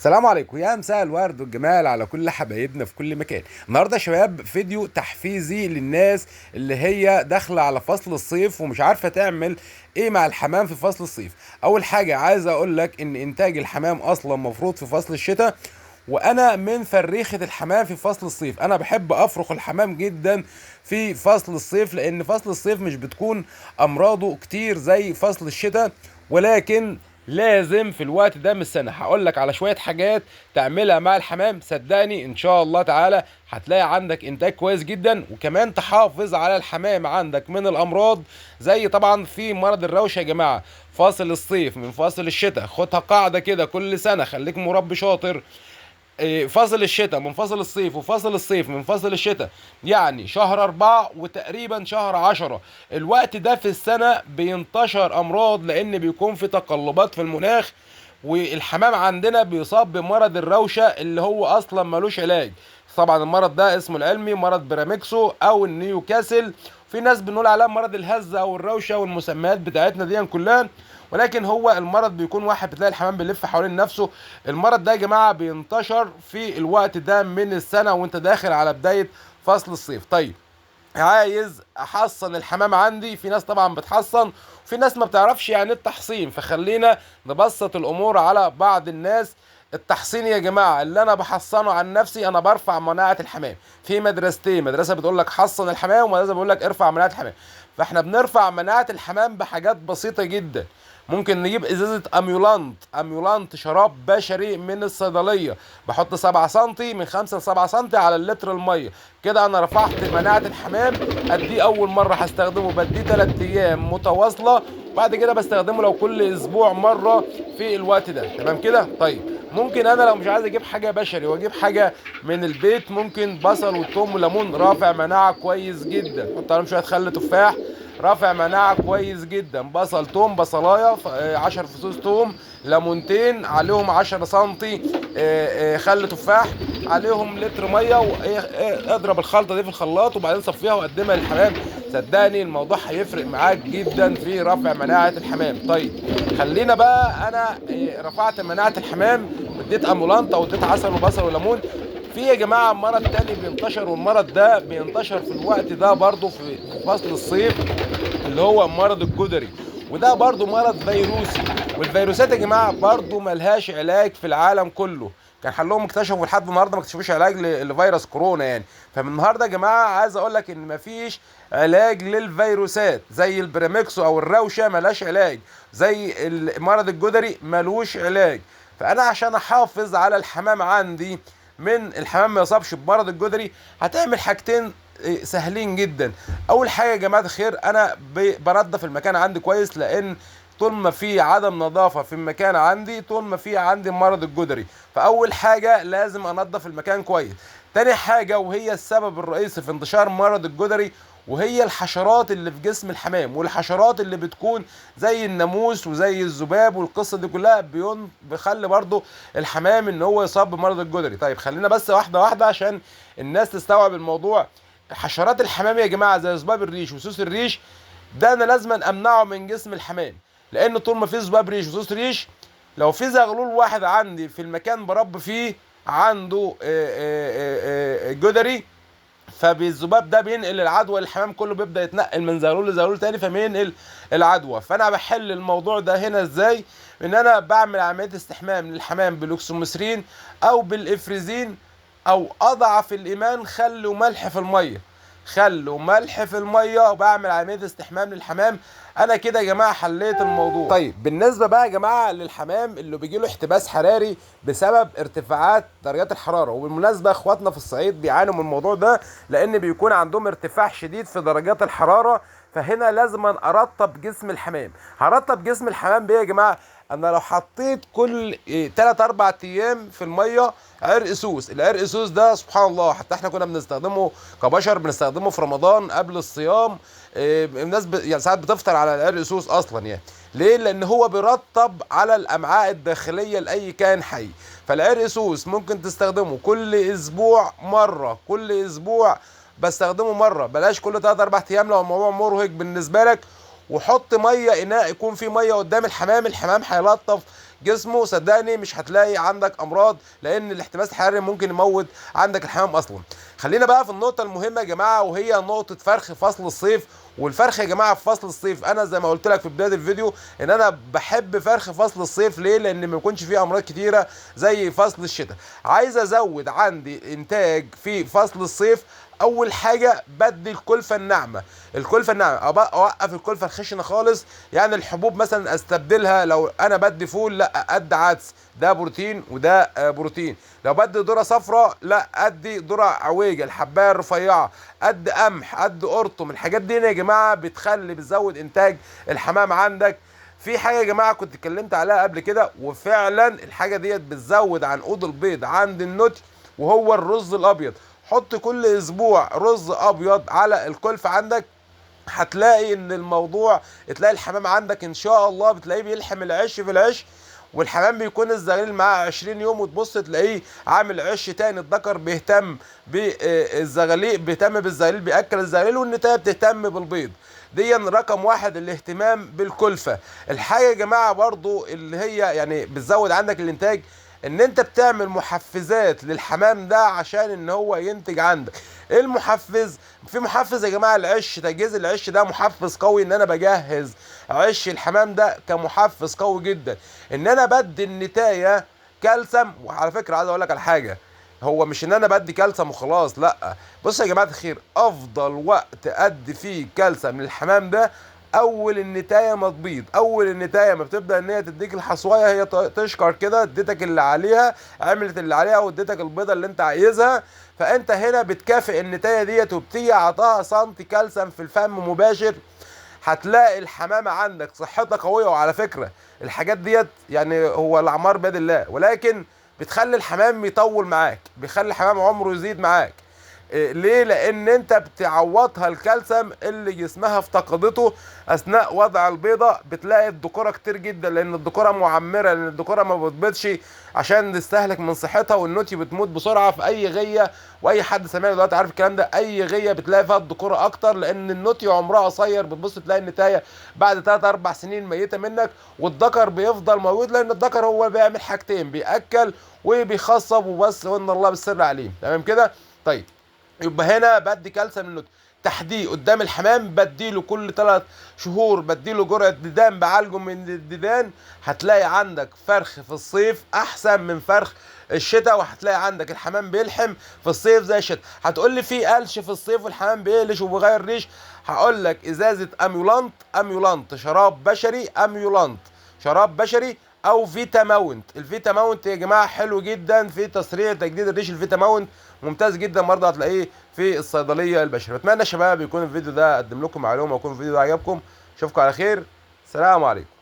السلام عليكم يا مساء الورد والجمال على كل حبايبنا في كل مكان. النهارده يا شباب فيديو تحفيزي للناس اللي هي داخله على فصل الصيف ومش عارفه تعمل ايه مع الحمام في فصل الصيف. اول حاجة عايز اقول لك ان انتاج الحمام اصلا مفروض في فصل الشتاء، وانا من فريخه الحمام في فصل الصيف. انا بحب افرخ الحمام جدا في فصل الصيف، لان فصل الصيف مش بتكون امراضه كتير زي فصل الشتاء، ولكن لازم في الوقت ده من السنة هقول لك على شوية حاجات تعملها مع الحمام. صدقني ان شاء الله تعالى هتلاقي عندك انتاج كويس جدا، وكمان تحافظ على الحمام عندك من الامراض، زي طبعا في مرض الروشه يا جماعة. فاصل الصيف من فاصل الشتاء، خدها قاعدة كده كل سنة، خليك مربي شاطر. فصل الشتاء من فصل الصيف، وفصل الصيف من فصل الشتاء، يعني شهر 4 وتقريبا شهر 10. الوقت ده في السنة بينتشر أمراض، لأن بيكون في تقلبات في المناخ، والحمام عندنا بيصاب بمرض الروشة اللي هو أصلا ملوش علاج. طبعا المرض ده اسمه العلمي مرض paramyxo أو النيوكاسل، في ناس بنقول عليه مرض الهزة أو الروشة والمسميات بتاعتنا دي كلها، ولكن هو المرض بيكون واحد بتلاقي الحمام بيلف حوالين نفسه. المرض ده يا جماعة بينتشر في الوقت ده من السنة وانت داخل على بداية فصل الصيف. طيب عايز احصن الحمام عندي، في ناس طبعا بتحصن وفي ناس ما بتعرفش يعني التحصين، فخلينا نبسط الامور على بعض الناس. التحصين يا جماعة اللي انا بحصنه عن نفسي، انا برفع مناعة الحمام. في مدرستين، مدرسه بتقول لك حصن الحمام، ومدرسة بتقول لك ارفع مناعة الحمام. فاحنا بنرفع مناعة الحمام بحاجات بسيطة جدا. ممكن نجيب ازازة اميولانت شراب بشري من الصيدلية، بحط 7 سنتي، من 5 ل 7 سنتي على اللتر المية. كده انا رفعت مناعة الحمام. اديه اول مرة هستخدمه بديه 3 ايام متواصلة، بعد كده بستخدمه لو كل اسبوع مرة في الوقت ده. تمام كده؟ طيب ممكن انا لو مش عايز اجيب حاجة بشري واجيب حاجة من البيت، ممكن بصل وثوم وليمون، رافع مناعة كويس جدا. حط عليهم شوية خل تفاح، رافع مناعة كويس جدا. بصل توم، بصلايه، 10 فصوص توم، ليمونتين، عليهم 10 سنتي خل تفاح، عليهم لتر مية، واضرب الخلطة دي في الخلاط وبعدين صفيها وقدمها للحمام. صدقني الموضوع هيفرق معاك جدا في رفع مناعة الحمام. طيب خلينا بقى، انا رفعت مناعة الحمام واديت امولانتا واديت عسل وبصل وليمون. في يا جماعة مرض تاني بينتشر، والمرض ده بينتشر في الوقت ده برضو في فصل الصيف، اللي هو مرض الجدري، وده برضو مرض فيروسي. والفيروسات يا جماعة برضو ملهاش علاج في العالم كله، كان حلهم اكتشفوا لحد النهارده ما اكتشفوش علاج لفيروس كورونا يعني. فمن النهارده يا جماعة عايز اقول لك ان مفيش علاج للفيروسات، زي ال paramyxo او الروشه ملهاش علاج، زي المرض الجدري ملوش علاج. فانا عشان احافظ على الحمام عندي من الحمام ما يصابش بمرض الجدري، هتعمل حاجتين سهلين جدا. اول حاجة يا جماعة الخير، انا بنضف المكان عندي كويس، لان طول ما في عدم نظافة في المكان عندي طول ما في عندي مرض الجدري. فاول حاجة لازم انضف المكان كويس. تاني حاجة وهي السبب الرئيسي في انتشار مرض الجدري، وهي الحشرات اللي في جسم الحمام، والحشرات اللي بتكون زي الناموس وزي الذباب والقصه دي كلها، بيخلي برضو الحمام ان هو يصاب بمرض الجدري. طيب خلينا بس واحدة واحدة عشان الناس تستوعب الموضوع. حشرات الحمام يا جماعة زي ذباب الريش وسوس الريش، ده انا لازم امنعه من جسم الحمام، لان طول ما في ذباب ريش وسوس ريش، لو في زغلول واحد عندي في المكان بربي فيه عنده جدري، فالذباب ده بينقل العدوى للحمام كله، بيبدا يتنقل من زغلول لزغلول تاني، فبينقل العدوى. فانا بحل الموضوع ده هنا ازاي؟ ان انا بعمل عملية استحمام للحمام بالاكسوميسرين او بالافريزين، او اضعف الايمان خل وملح في المية، خل وملح في المية، وبعمل عملية استحمام للحمام. انا كده يا جماعة حليت الموضوع. طيب بالنسبة بقى يا جماعة للحمام اللي بيجي له احتباس حراري بسبب ارتفاعات درجات الحرارة، وبالمناسبة اخواتنا في الصعيد بيعانوا من الموضوع ده، لان بيكون عندهم ارتفاع شديد في درجات الحرارة. فهنا لازم ارطب جسم الحمام. هرطب جسم الحمام بايه يا جماعة؟ انا لو حطيت كل 3-4 ايام في المية عرق سوس. العرق سوس ده سبحان الله حتى احنا كنا بنستخدمه كبشر، بنستخدمه في رمضان قبل الصيام. الناس يعني ساعات بتفطر على العرق سوس اصلا يعني. ليه؟ لان هو بيرطب على الامعاء الداخلية لاي كائن حي. فالعرق سوس ممكن تستخدمه كل اسبوع مرة، كل اسبوع بستخدمه مرة، بلاش كل 3-4 ايام لو الموضوع مرهق بالنسبة لك. وحط مية، اناء يكون فيه مية قدام الحمام، الحمام هيلطف جسمه، صدقني مش هتلاقي عندك امراض، لان الاحتباس الحراري ممكن يموت عندك الحمام اصلا. خلينا بقى في النقطة المهمة يا جماعة، وهي نقطة فرخ فصل الصيف. والفرخ يا جماعة في فصل الصيف، انا زي ما قلت لك في بداية الفيديو ان انا بحب فرخ فصل الصيف. ليه؟ لان ما يكونش فيه امراض كتيرة زي فصل الشتاء. عايز ازود عندي انتاج في فصل الصيف، اول حاجة بدي الكلفة الناعمة، الكلفة الناعمة اوقف الكلفة الخشنة خالص. يعني الحبوب مثلا استبدلها، لو انا بدي فول لا ادي عدس، ده بروتين وده بروتين. لو بدي ذره صفراء لا ادي ذره عويجه، الحبايه الرفيعة، ادي قمح، ادي قرطم. الحاجات دي يا جماعة بتزود انتاج الحمام عندك. في حاجة يا جماعة كنت اتكلمت عليها قبل كده، وفعلا الحاجة ديت بتزود عنقود البيض عند النتي، وهو الرز الابيض. حط كل اسبوع رز ابيض على الكلفة عندك، هتلاقي ان الموضوع، تلاقي الحمام عندك ان شاء الله بتلاقيه بيلحم العش في العش، والحمام بيكون الزغليل معاه 20 يوم، وتبص تلاقيه عامل عش تاني. الذكر بيهتم بالزغاليل، بيهتم بالزغاليل، بياكل الزغاليل، والنتايه بتهتم بالبيض. دي رقم واحد، الاهتمام بالكلفه. الحاجة يا جماعة برضو اللي هي يعني بتزود عندك الانتاج، ان انت بتعمل محفزات للحمام ده عشان ان هو ينتج عندك. ايه المحفز؟ في محفز يا جماعة العش، تجهيز العش ده محفز قوي، ان انا بجهز عش الحمام ده كمحفز قوي جدا، ان انا بدي النتايه كالسيوم. وعلى فكرة عايز اقول لك على حاجة، هو مش ان انا بدي كالسيوم وخلاص، لا. بص يا جماعة الخير، افضل وقت ادي فيه كالسيوم للحمام ده اول النتايه ما تبيض، اول النتايه ما بتبدا ان هي تديك الحصوايه، هي تشكر كده، اديتك اللي عليها، عملت اللي عليها، واديتك البيضة اللي انت عايزها. فانت هنا بتكافئ النتايه ديت، وبتيجي عطاها سنتي كالسيوم في الفم مباشر، هتلاقي الحمامة عندك صحتها قوية. وعلى فكرة الحاجات ديت يعني هو الاعمار بيد الله، ولكن بتخلي الحمام يطول معاك، بيخلي الحمام عمره يزيد معاك. ليه؟ لان انت بتعوضها الكالسيوم اللي جسمها افتقدته اثناء وضع البيضة. بتلاقي الذكورة كتير جدا، لان الذكورة معمره، لان الذكورة ما بتبيضش عشان تستهلك من صحتها، والنوتي بتموت بسرعة في اي غيه، واي حد سامعني دلوقتي عارف الكلام ده. اي غيه بتلاقي فيها الذكورة اكتر، لان النوتي عمرها قصير، بتبص تلاقي النتايه بعد 3-4 سنين ميته منك، والذكر بيفضل موجود، لان الذكر هو بيعمل حاجتين، بياكل وبيخصب وبس، وان الله بالسر عليه. تمام كده؟ طيب يبقى هنا بدي كالسيوم للنوتي، تحديه قدام الحمام، بديله كل 3 شهور، بديله جرعة ديدان، بعالجه من الديدان. هتلاقي عندك فرخ في الصيف احسن من فرخ الشتاء، وهتلاقي عندك الحمام بيلحم في الصيف زي الشتاء. هتقول لي في قلش في الصيف والحمام بيقلش وبيغير ريش، هقول لك ازازة اميولانت، اميولانت شراب بشري، اميولانت شراب بشري، او فيتاماونت. الفيتاماونت يا جماعة حلو جدا في تسريع تجديد الريش، الفيتاماونت ممتاز جدا برضه، هتلاقيه في الصيدلية البشرية. بتمنى يا شباب يكون الفيديو ده قدم لكم معلومة، ويكون الفيديو ده عجبكم. اشوفكم على خير، سلام عليكم.